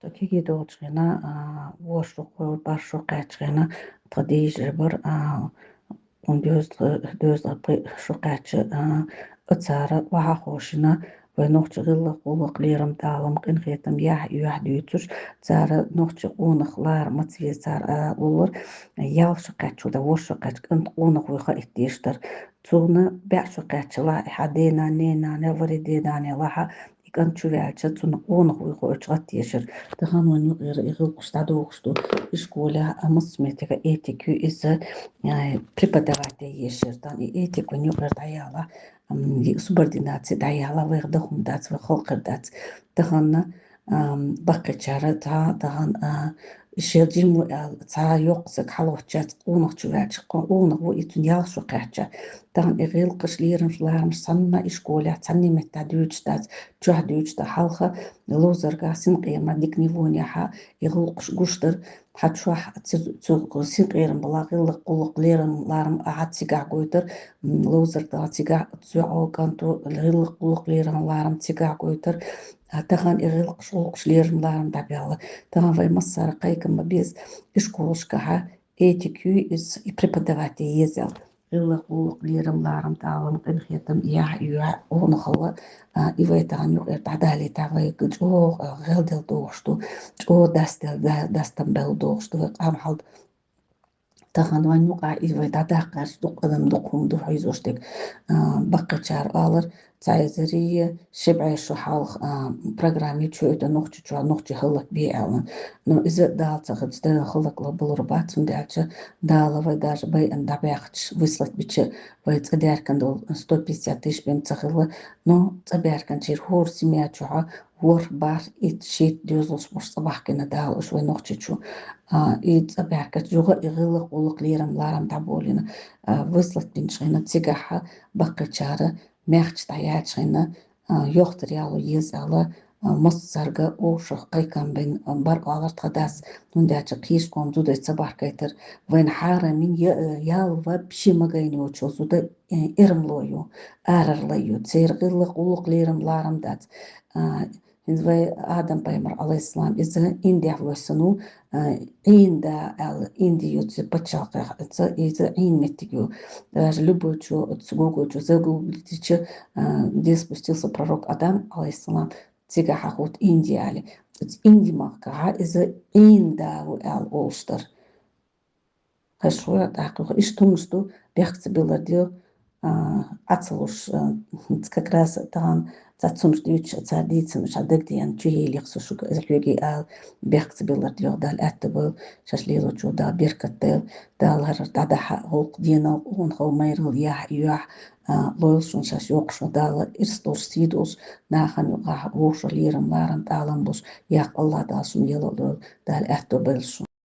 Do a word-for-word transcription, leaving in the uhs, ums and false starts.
Тхо кегий долчу хенахь, а, ворхӀ шо, бархӀ шо кхаьччу хенахь, тхан дийшар бара, а, хӀун доьзал, доьзал пхи шо кхаьчча, а, цара охьахошина, вай нохчийн гӀиллакх-гӀуллакх, лерам, талам, къинхетам яхь, юьхь дуьйцуш, цара нохчийн къонах лара маца веза цара, а, олура, ялх шо кхаьчча, да ворхӀ шо кхаьчча, кӀант къонах вуй хаа иттеш дара. Цунна бӀе шо кхаьчча, лахь, хьан дена, ненана, вари дена, лахь, и кӀант чу ваьлча, цунна къонах вуй хоуьйтуш гӀаттаешира. Тахана вайн юкъера и гӀиллакхаш дӀадохуш ду. И школехь а массо а меттигехь этика ю иза, а, преподавать ян езаш яра. Тахана и этика вайн юкъера дӀаяла, м, и субординаци дӀаяла, вайх дан хӀума дац, вай халкъера дац. Тахана, ам, баккхийчара, та-, тахана, а, шел жима ву аьлла, цхьа йоккха саг хьалаваьлча, къонах чу ваьлча, къо-, къонах ву и цунна ялх шо кхаьчча. Тахана и гӀиллакхаш, лерамаш, ларамаш санна и школехь цхьанне меттехь дуьйцуш дац, чохь дуьйцуш дан хьалха, ловзарга синкъерама дика не вонехьа, и гӀуллакхаш гуш дара, хьан чохь цу, цу синкъерам бала гӀиллакх-гӀуллакх, лерам, ларам ахьа цигахь гойтар, м, ловзарга цигахь зоьӀо, кӀанто, гӀиллакх-гӀуллакх, лерам, ларам цигахь гойтар. А тахана и гӀиллакхаш, гӀуллакхаш, лерам, ларам дӀабаьлла. Тахана вай массара кхайкам бан беза, и школашкахьа этика ю иза, и преподавать ян еза аьлла. ГӀиллакх-гӀуллакх, лерам, ларам, талам, къинхетам, яхь, юьхь, къонахалла, а, и вай тахана юкъера дӀадалийтахь, вайга чӀогӀа, а, гӀелделла догӀуш ду, чӀогӀа дастел-, да-, дастам белла догӀуш ду вай къам хьалд. Тахана вайн юкъахь и вай дӀадаккхарца дукха адам, дукха хӀума ду хьийзош дерг. А, баккхийчара олура, цхьа эзар ши бӀе шо хьалха, а, программа ю чоьтан Нохчийчохь нохчий хӀаллакбе аьлла. Но иза Дала ца хилча, Дала хӀаллакбалур бац, хӀунда аьлча Дала вай даже байъина дӀабаьхча, выслать бича, вай цӀа даьркина долу сто пятьдесят тысяч бен ца хилла, но цӀа баьркинчуьра хӀора семья чохь ворхӀ, бархӀ, итт, шийтта доьзалш болуш цӀа бахкийна Дала уьш вай Нохчийчу. А, и цӀа баьркинчу юха и гӀиллакх-гӀуллакх, лерам, ларам дӀаболийна, а, выслать бинчу хенахь цигахь баккхийчара маьхча дӀаяьлча хенахь, а, йохтар яло еза аьлла, а, массарга оха кхайкам бина, а, бара олура тхан дас, хӀунда аьлча кхечу къоман зудай ца бахкийтар, вайна хьарамийн я-, ял вообще магийна йоцу зуда, э, эрмало ю, арарла ю, церан гӀиллакх-гӀуллакх, лерам, ларам дац. А, хӀинца вай Адам-пайхамар, Ӏалайхиссалам, иза Индехь воьссина ву, а, Ӏийна да аьлла, Инди ю цу пачхьалкхехь, иза, иза Ӏийна меттиг ю. Даже любой чо, оцу гугучу загуглитича, а, где спустился пророк Адам, Ӏалайхиссалам, цигахь хьахуьйту Инди аьлла. Оцу Инди махкахьа иза Ӏийна да ву аьлла олуш дара. Хаш вара тӀаккха, иштта хӀуманаш ду, бехк ца билар де, а, Ӏа ца луш, а, как раз тахана цхьа цхьа хӀуманаш дуьйцуш, цара дийцина, ша дагадеана, чу хьелийха со шуьга, иза хьоьгий ала, бехк ца билар де, Дала аьтто бойла, шаьш лелочо Дала беркат дойла, Дала хӀара дӀадахьа, гӀуллакх, денал, къонахалла, майралла, яхь, юьхь, а, лойла шуна, шаьш йоккхуш ма Дала, ирс долуш, сий долуш, нахана юкъахь вовшах лерам, ларам, талам болуш, яккха Аллах Дала шуна елла а лойла, Дала аьтто бойла шуна.